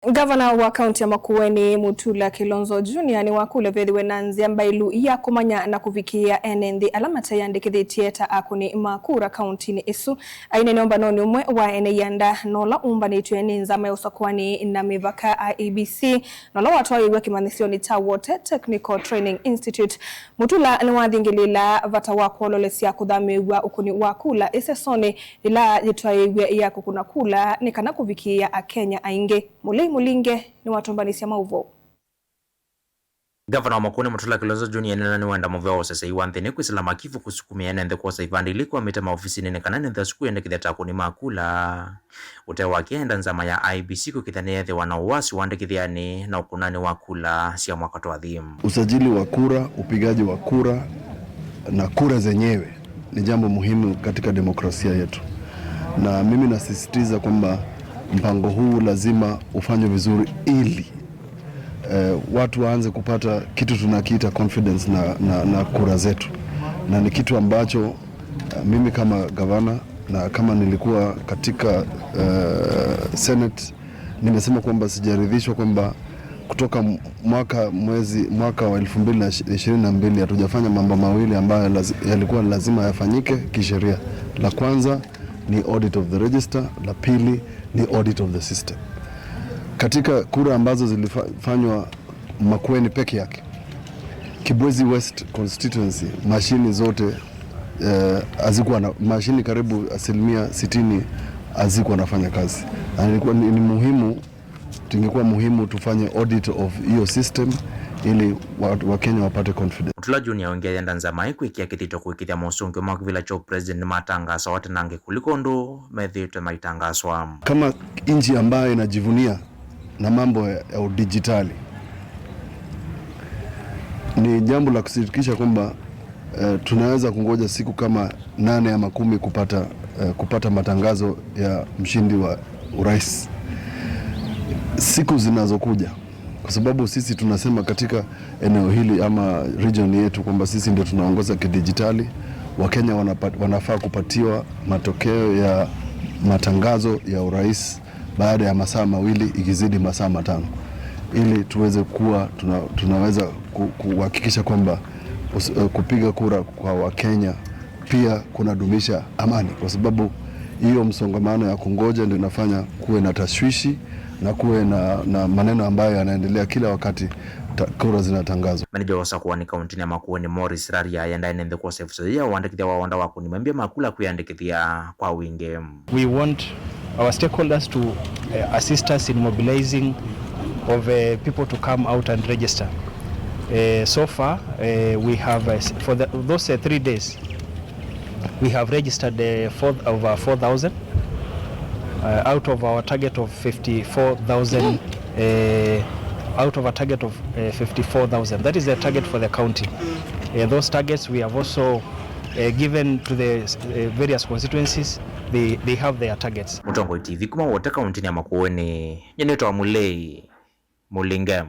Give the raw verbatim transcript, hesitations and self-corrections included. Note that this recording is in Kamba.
Ngavana wa kaunti ya Makueni, Mutula Kilonzo Junior, nĩwakũlya vethĩwe na nzĩa mbaĩlu ya kũmanya na kũvikĩĩa ene nthĩ ala mateyandĩkĩthĩtye ta akũni ma kura kauntinĩ ĩsu. Aineena ũmbanonĩ ũmwe wa ene ianda na ũla ũmbanĩtw'e nĩ nzama ya ũsakũani na mĩvaka, I E B C, na ũla watwaĩĩw'e kĩmanyĩsyonĩ kya Wote Technical Training Institute, Mutula nĩwathingĩlĩĩla vata wa kwololesya kũthamĩĩw'a ũkũni wa kula ĩsesonĩ ĩla yĩtwaĩĩw'e ya kũkũna kula nĩ kana kũvikĩĩa Akenya aingĩ. Mũlei Mũlinge nĩwatũmbanĩsya maũvoo. Ngavana wa Makueni Mutula Kilonzo Junior enena nĩwenda mũvea wa ũseseĩ wa nthĩnĩ kwĩsĩla makivu kũsukumĩa ene nthĩ kwosa ivandĩ ila ikwamĩte maovisinĩ nĩ kana ene nthĩ asu kwĩyandĩkĩthya ta akũni ma kula. Ũtee wake enda nzama ya I E B C kwĩkĩthya nĩyethĩwa na ũwasi wandĩkĩthyanĩ na ũkũnanĩ wa kula sya mwaka twathi. Usajili wa kura, upigaji wa kura na kura zenyewe ni jambo muhimu katika demokrasia yetu, na mimi nasisitiza kwamba mpango huu lazima ufanywe vizuri ili eh, watu waanze kupata kitu tunakiita confidence na, na, na kura zetu, na ni kitu ambacho eh, mimi kama gavana na kama nilikuwa katika eh, Senate, nimesema kwamba sijaridhishwa kwamba kutoka m- mwaka mwezi mwaka wa elfu mbili na ishirini na mbili hatujafanya mambo mawili ambayo lazi, yalikuwa lazima yafanyike kisheria. La kwanza ni audit of the register, la pili ni audit of the system. Katika kura ambazo zilifanywa Makueni peke yake, Kibwezi West constituency, mashini zote eh, hazikuwa na mashini, karibu asilimia sitini hazikuwa nafanya kazi, na ilikuwa ni, ni muhimu, ingekuwa muhimu tufanye audit of hiyo system ili wa- Wakenya wapate confidence. Mutula Junior aũngĩe ayenda nzama ĩ kwĩkĩa kĩthito kũĩkĩĩthya mosũngĩo ma kĩvĩla kya president nĩmatangasawa tene angĩ kũliko ũndũ methĩĩtwe maitangaswa. Kama nchi ambayo inajivunia na mambo ya, ya udijitali, ni jambo la kusikitisha kwamba eh, tunaweza kungoja siku kama nane ama kumi kupata eh, kupata matangazo ya mshindi wa urais siku zinazokuja, kwa sababu sisi tunasema katika eneo hili ama region yetu kwamba sisi ndio tunaongoza kidijitali. Wakenya wanapa, wanafaa kupatiwa matokeo ya matangazo ya urais baada ya masaa mawili ikizidi masaa matano, ili tuweze kuwa tuna, tunaweza ku- kuhakikisha kwamba us- eh, kupiga kura kwa Wakenya pia kunadumisha amani, kwa sababu hiyo msongamano ya kungoja ndio inafanya kuwe na tashwishi na kuwe na, na maneno ambayo yanaendelea kila wakati ta, kura zinatangazwa. Meneja wa ũsakũani kauntinĩ ya Makueni Morris Raria ayenda ene nthĩ kwosa ĩvuso yĩĩ ya ũandĩkĩthya wa wanda wa kũnima mbia ma kula kwĩandĩkĩthya kwa wingĩ. We want our stakeholders to uh, assist us in mobilizing of uh, people to come out and register. Uh, so far, uh, we have uh, s- for the, those uh, three days, we have registered uh, four, over four thousand uh, out of our target of fifty-four thousand. Uh, out of a target of uh, fifty-four thousand. That is the target for the county. Uh, those targets we have also uh, given to the uh, various constituencies, they, they have their targets. Mũtongoi T V kuma Wote kauntinĩ ya Makueni, nyie nĩtawa Mũlei Mũlinge.